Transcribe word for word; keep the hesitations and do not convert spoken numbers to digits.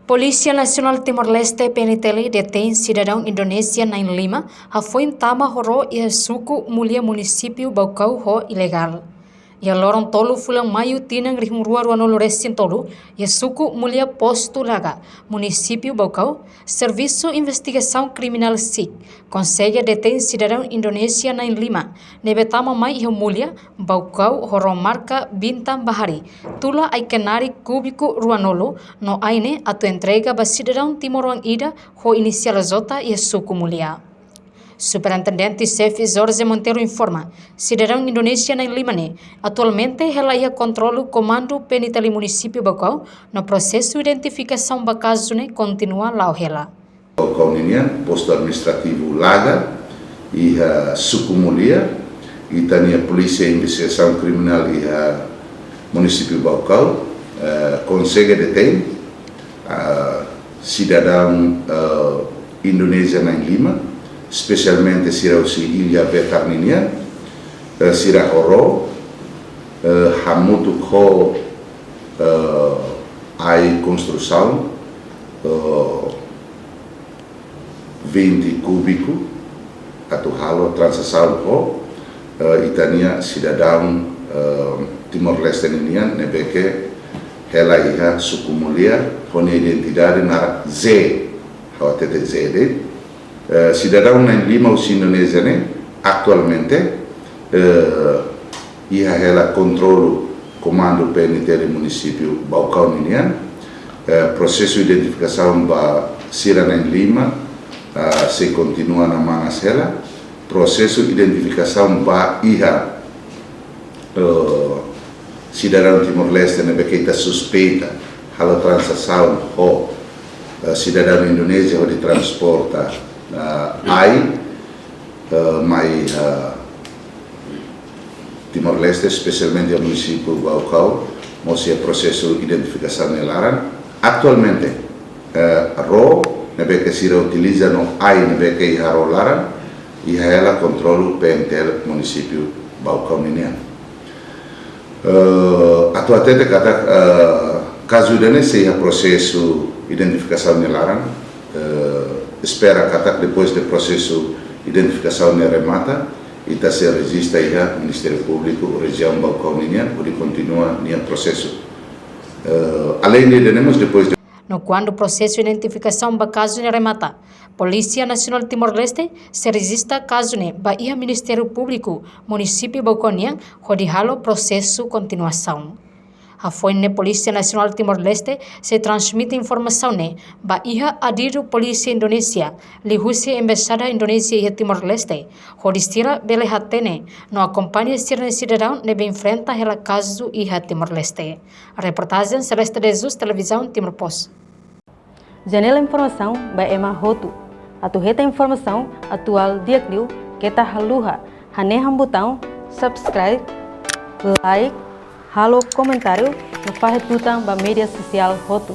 Polísia Nasionál Timor-Leste, P N T L, detein sidadaun Indonézia na'in-lima, hafoin tama ho ró iha suku Mulia, munisípiu Baucau ho ilegál. Iha loron tolu fulan Maiu tinan rihun rua ruanulu resin tolu, iha suku Mulia, postu Laga, munisípiu Baucau, Servisu Investigasaun Kriminál, SIK, konsege detein sidadaun Indonézia na'in-lima ne'ebé tama mai iha Mulia, Baucau, ho ró marka Bintang Bahari, tula ai-kenarik kúbiku ruanulu, no ai ne'e atu entrega ba sidadaun timoroan ida ho inisiál J iha suku Mulia. Superintendente Xefe Jorge Monteiro informa, sidadaun Indonézia na'in-lima ne'e atualmente hela iha kontrolu Komandu P N T L munisípiu Baucau, no prosesu identifikasaun ba kazu ne'e kontinua la'o hela. Baucau ninian, postu administrativu Laga, iha suku Mulia, ita-nia Polísia Investigasaun Kriminál iha munisípiu Baucau, eh, konsege detein, ah, sidadaun, eh, Indonézia na'in-lima, espesialmente sira husi Ilha Betar ninian, eh, sira ho ró, eh, hamutuk ho, eh, ai konstrusaun, eh, vinte kúbiku, atu halo tranzasaun ho, eh, ita-nia sidadaun, eh, Timor-Leste ninian, ne'ebé ke hela iha suku Mulia, ho nia identidade naran Z, ha'u hatete Z de'it. Eh, sidadaun na'in-lima husi Indonézia ne'e, atualmente, eh, iha hela kontrolu Komandu P N T L munisípiu Baucau ninian. Eh, prosesu identifikasaun ba sira na'in-lima, ah, sei kontinua namangas hela. Prosesu identifikasaun ba iha, eh, sidadaun Timor-Leste ne'ebé ke ita suspeita halo tranzasaun ho, eh, sidadaun Indonézia hodi transporta, eh, ai, eh, mai, eh, Timor-Leste, espesialmente iha munisípiu Baucau, mós iha prosesu identifikasaun nia laran. Atualmente, eh, ró ne'ebé ke sira utiliza no ai ne'ebé ke iha ró laran, iha hela kontrolu P N T L munisípiu Baucau ninian. Eh, atu hatete katak, eh, kazu ida-ne'e sei iha prosesu identifikasaun nia laran, eh, espera katak depois de prosesu identifikasaun ne'e remata, ita sei rejista iha Ministériu Públiku Rejiaun Baucau ninian, hodi kontinua nia prosesu. Eh, além de ida-ne'e mós, depois de No kuandu prosesu identifikasaun ba kazu ne'e remata, Polísia Nasionál Timor-Leste sei rejista kazu ne'e ba iha Ministériu Públiku munisípiu Baucau nian, hodi halo prosesu kontinuasaun. Hafoin ne'e Polísia Nasionál Timor-Leste sei transmite informasaun ne'e ba iha adidu polísia Indonézia, liuhusi Embaixada Indonézia iha Timor-Leste, hodi sira bele hatene no akompaña sira-nia sidadaun ne'ebé enfrenta hela kazu iha Timor-Leste. Reportajen Celeste de Jesus, Televizaun Timor Post. Janela informasaun ba ema hotu. Atu hetan informasaun atuál di'ak liu, keta haluha hanehan butaun subscribe, like, halo komentáriu, no fahe tutan ba média sosiál hotu.